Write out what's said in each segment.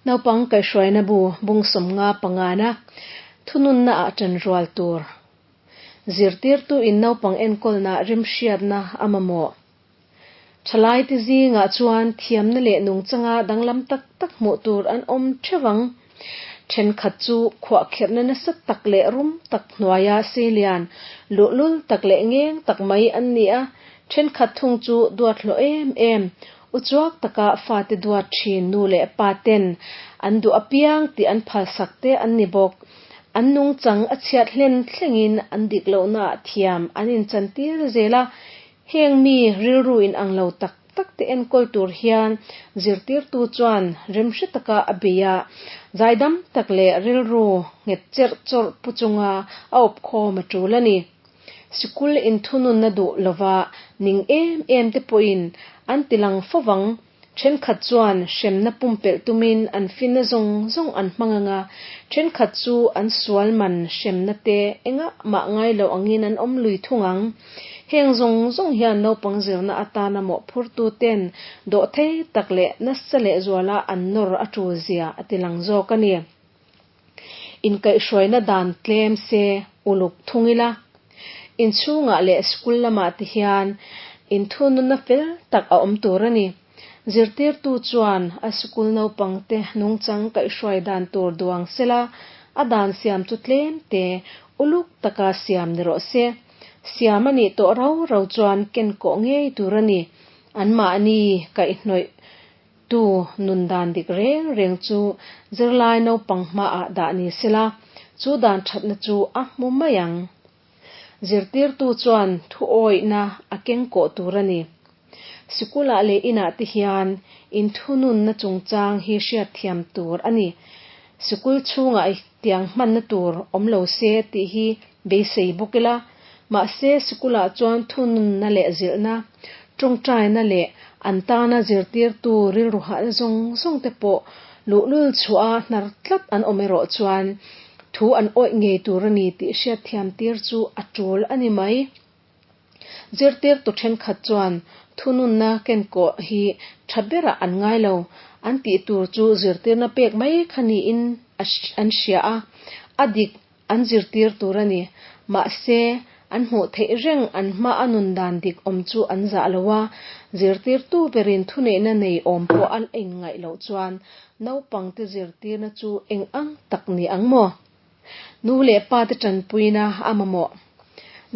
Naupang kaihhruaina bu bung 55 na thununna ah ṭan rual tur. Zirtirtu in naupang enkawlna remhriatna a mamawh. Ṭhalaite zingah chuan thiamna leh nungchanga danglam tak tak hmuh tur an awm ṭheuh ang. Ṭhenkhat chu khuahkhirhna nasa tak leh rum tak hnuaia seilian, luhlul tak leh ngeng tak mai an ni a, ṭhenkhat thung chu duat hlawh em em, uchuak taka fate duat ṭhin nu leh pa ten an duh apiang tih an phalsak te an ni bawk. An nungchang a chhiat hlen thlengin an dik lohnaah thiam an inchantir zel a, Heng mi rilru in ang lo tak tak te enkawl tur hian zirtirtu chuan remhre taka a bei a, zaidam tak leh rilru nghet cherh chawrh pu chunga a awp khawm a tul a ni. Sikul inthununna duh lova ning em em te pawhin an ti lang fovang. Thenkhat chuan hremna pumpelh tumin an finna zawng zawng an hmang ang a, thenkhat chu an sual man hremna te engah mah ngai lo angin an awm lui thung ang. Heng zawng zawng hian naupang zirna atana mawhphurtu ten dawhthei tak leh nasa lehzuala an nawr a tul zia a ti lang zawk a ni. Inkaihhruaina dan tlem se uluk thung ila, inchhungah leh school lamah te hian inthununna fel tak a awm tur a ni. Zirtirtu chuan a school naupangte nungchang kaihhruai dan tur duang sela, a dan siam chu tlem te uluk taka siam ni rawh se. Siam a nih tawh rau rau chuan ken kawh ngei tur a ni. Anmahni kaihhnawih Tu nun dan dik reng reng chu zirlai naupang hmaah dah ni sela, chu dan thatna chu a hmu mai ang. Zirtirtu chuan thu awihna a keng kawh tur a ni. Sikulah leh inah te hian inthununna chungchang hi hriatthiam tur a ni. Sikul chhungah tiang hmanna tur awm lo se tih hi beisei bawk ila, mahse sikulah chuan thununna leh zilhna, tawngtaina leh an tana zirtirtu rilru hahna zawng zawng te pawh luhlul chhuah a hnar tlat an awm erawh chuan thu an awih ngei tur a ni tih hriatthiam tir chu a tul a ni mai. Zirtirtu thenkhat chuan thununna kenkawh hi tha berah an ngai lo, an tih tur chu zirtirna pek mai kha niin an hria a, a dik an zirtir tur a ni. Mahse, an hmuh theih reng an hma a nun dan dik awm chu an zah lo a, zirtirtu berin thuneihna nei awm pawh a inngaih loh chuan naupangte zirtirna chu eng ang tak ni ang maw? Nu leh pa te tanpuina a mamawh.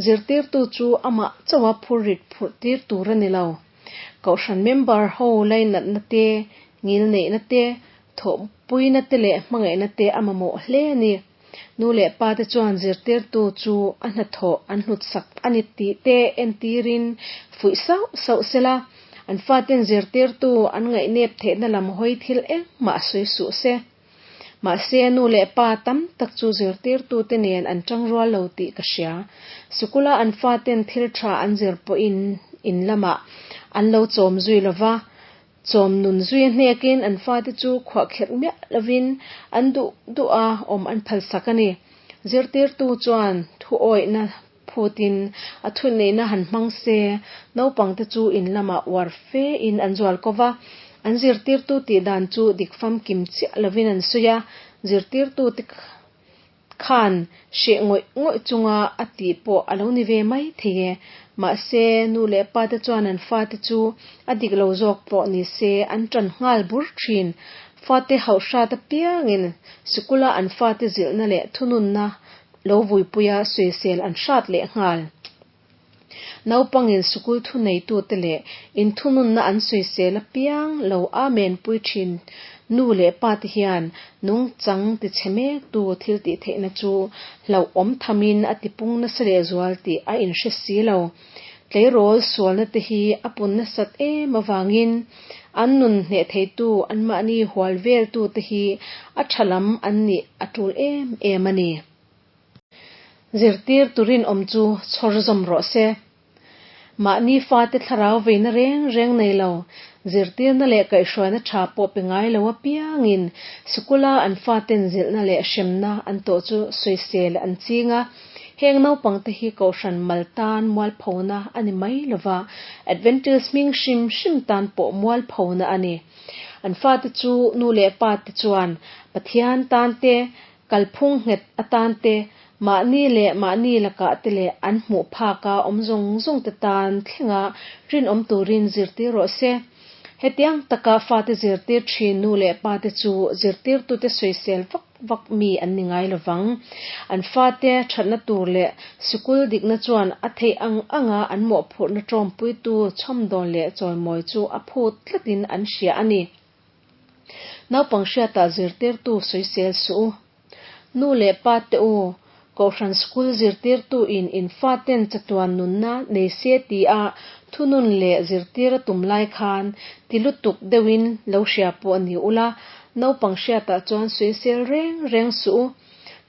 Zirtirtu chu amah chauha phurrit phurh tir tur a ni lo. Kohhran member ho lainatna te, ngilneihna te, thawhpuina te leh hmangaihna te a mamawh hle a ni. Nu leh pa te chuan zirtirtu chu a hnathawh an hlutsak a ni tih te entirin fuih sauh sauh sela, an faten zirtirtu an ngaihnep theihna lam hawi thil engmah sawi suh se. Mahse, nu leh pa tam tak chu zirtirtute nen an tang rual lo tih ka hria. Sikula an faten thil tha an zir pawhin in lamah an lo chawm zui lo va, chawm nun zui a hnekin an fate chu khuahkhirh miah lovin an duh duh a awm an phalsak a ni. Zirtirtu chuan thuawihna phutin a thuneihna han hmang se, naupangte chu in lamah uar fe in an zual ko va, an zirtirtu tih dan chu dik famkim chiah lovin an sawi a, zirtirtute khan hreh ngawih ngawih chunga a tih pawh a lo ni ve mai thei e. Mahse, nu leh pate chuan an fate chu a dik lo zawk pawh ni se an ṭan nghal bur ṭhin. Fate hauh hrat apiangin sikula an fate zilhna leh thununna Lo vuipuia sawisel an hrat leh nghal. Naupangin sikul thuneitute leh inthununna an sawisel apiang lo amen pui thin nu leh pa te hian nungchang tichhe mektu thil tih theihna chu hlauhawm thamin a tipung nasa lehzual tih a inhre si lo. Tleirawl sualna te hi a pun nasat em avangin an nun hneh theitu anmahni hual veltu te hi a tha lam an nih a tul em em a ni. Zirtir turinawm chu chhawr zawm rawh se. Mahni fate thlarau veina reng reng nei lo, zirtirna leh kaihhruaina tha pawh pe ngai lo apiangin sikula an faten zilhna leh hremna an tawh chu sawisel an ching a, Heng naupangte hi Kohhran mal tan mualphona a ni mai lova, Adventist hming hrim hrim tan pawh mualphona a ni. An fate chu nu leh pa te chuan Pathian tan te, kalphung nghet atan te, mahni leh mahni lakah te leh an hmuh phaka awm zawng zawng te tan thlenga rinawm turin zirtir rawh se. Hetiang taka fate zirtir thin nu leh pa te chu zirtirtute sawisel vak vak mi an ni ngai lovang. An fate thatna tur leh sikul dikna chuan a theih ang anga an mawhphurhna tawmpuitu chhawmdawn leh chawimawi chu a phut tlatin an hria a ni. Naupang hriatah zirtirtu sawisel suh u. Nu leh pa te u, Kohhran school zirtirtu in in faten chatuan nunna nei se ti a thunun leh zirtir a tum lai khan ti lutuk deuhin lo hria pawh a ni ula, naupang hriatah chuan sawisel reng reng suh u.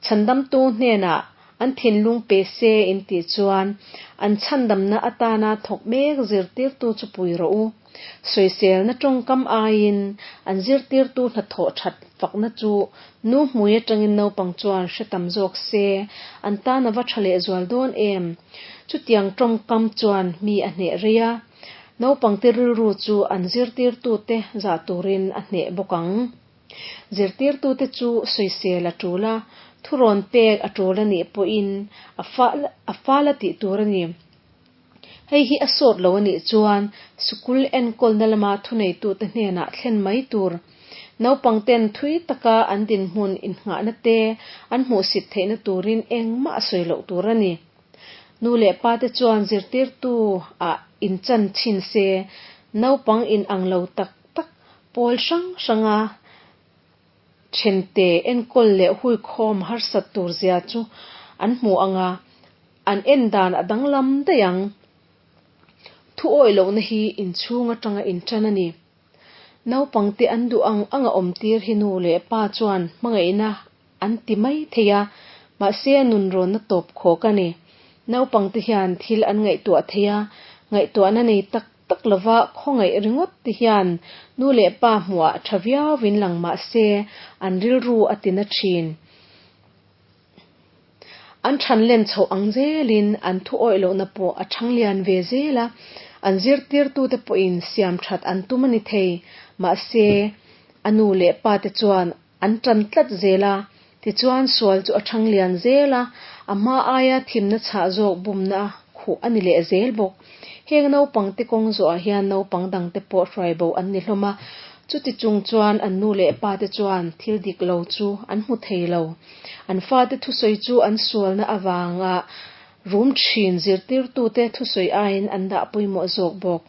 Chhandamtu hnenah an thinlung pe se in tih chuan an chhandamna atana thawk mek zirtirtu chu pui rawh u. Sawiselna tawngkam aiin an zirtirtu hnathawh that fakna chu nu hmui atangin naupang chuan hre tam zawk se, an tan a va tha lehzual dawn em? Chutiang tawngkam chuan mi a hneh rei a, naupangte rilru chu an zirtirtute zah turin a hneh bawk ang. Zirtirtute chu sawisel a tul a, thurawn pek a tul a nih pawhin a fal a tih tur a ni. Hei hi a sawt lo a nih chuan sikul enkawlna lama thuneitute hnenah thlen mai tur. Naupangten thui taka an dinhmun innghahna te an hmuhsit theihna turin engmah a sawi loh tur a ni. Nu leh pate chuan zirtirtu ah inchan chhin se, naupang inang lo tak tak pawl hrang hranga Thente enkawl leh huikhawm harsat tur zia chu an hmu ang a, an en dan a danglam daih ang. Thu awih lohna hi inchhung atanga intan a ni. Naupangte an duh ang anga awmtir hi nu leh pa chuan hmangaihna an ti mai thei a, mahse nunrawnna tawp khawk a ni. Naupangte hian thil an ngaihtuah thei a, ngaihtuahna nei tak tak lova khawngaih ringawt te hian nu leh pa hmuhah tha viauin lang mah se an rilru a ti na thin. An than len chhoh ang zelin an thu awih lohna pawh a thang lian ve zel a, an zirtirtute pawhin siam that an tum a ni thei. Mahse, a nu leh pa te chuan an tan tlat zel a, tichuan sual chu a thang lian zel a, a hma aia thimna chhah zawk bumna khuh a ni leh zel bawk. Heng naupangte kawng zawhah hian naupang dangte pawh hruai bo an ni hlawm a, chuti chung chuan an nu leh pate chuan thil dik lo chu an hmu thei lo. An fate thusawi chu an sualna avanga rum thin zirtirtute thusawi aiin an dah pawimawh zawk bawk.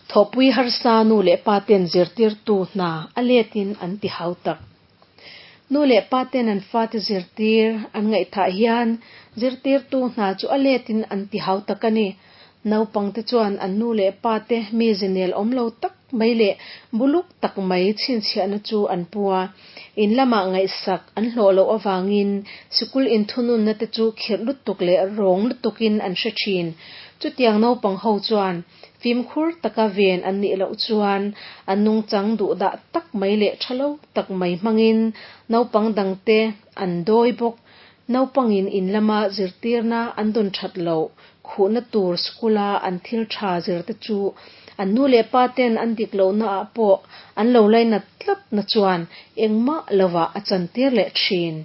Thawhpui harsa nu leh pa ten zirtirtu hna a letin an ti hau tak. Nu leh pa ten an fate zirtir an ngaihthah hian zirtirtu hna chu a letin an ti hau tak a ni. Naupangte chuan an nu leh pa te mi zinel awm lo tak mai leh buluk tak mai chhinchhiahna chu an pu a. In lamah ngaihsak an hlawh loh avangin sikul inthununna te chu khirh lutuk leh rawng lutukin an hre thin. Chutiang naupang ho chuan fimkhur taka ven an nih loh chuan an nungchang duhdah tak mai leh tha lo tak mai hmangin naupang dangte an dawi bawk. Naupangin in lama zirtirna an dawn that loh khuhna tur school-a an thil tha zirte chu an nu leh pa ten an dik lohnaah pawh an lo lainat tlatna chuan engmah lovah a chantir leh thin.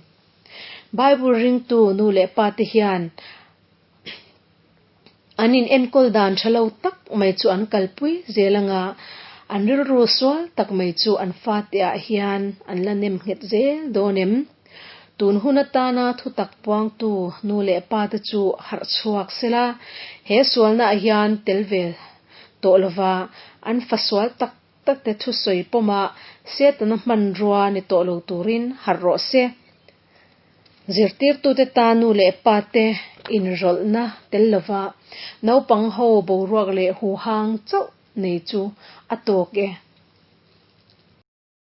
Bible ringtu nu leh pa te hian an in enkawl dan tha lo tak mai chu an kalpui zel anga an rilru sual tak mai chu an fate ah hian an la nem nghet zel dawn em? Tun hun atana thutak puangtu nu leh pa te chu harh chhuak sela, he sualnaah hian tel ve tawh lova an fa sual tak tak te thusawi pawma Setana hmanrua ni tawh lo turin harh rawh se. Zirtirtute tan nu leh pa te inrawlhna tel lova naupang ho boruak leh huhang chauh nei chu a tawk e.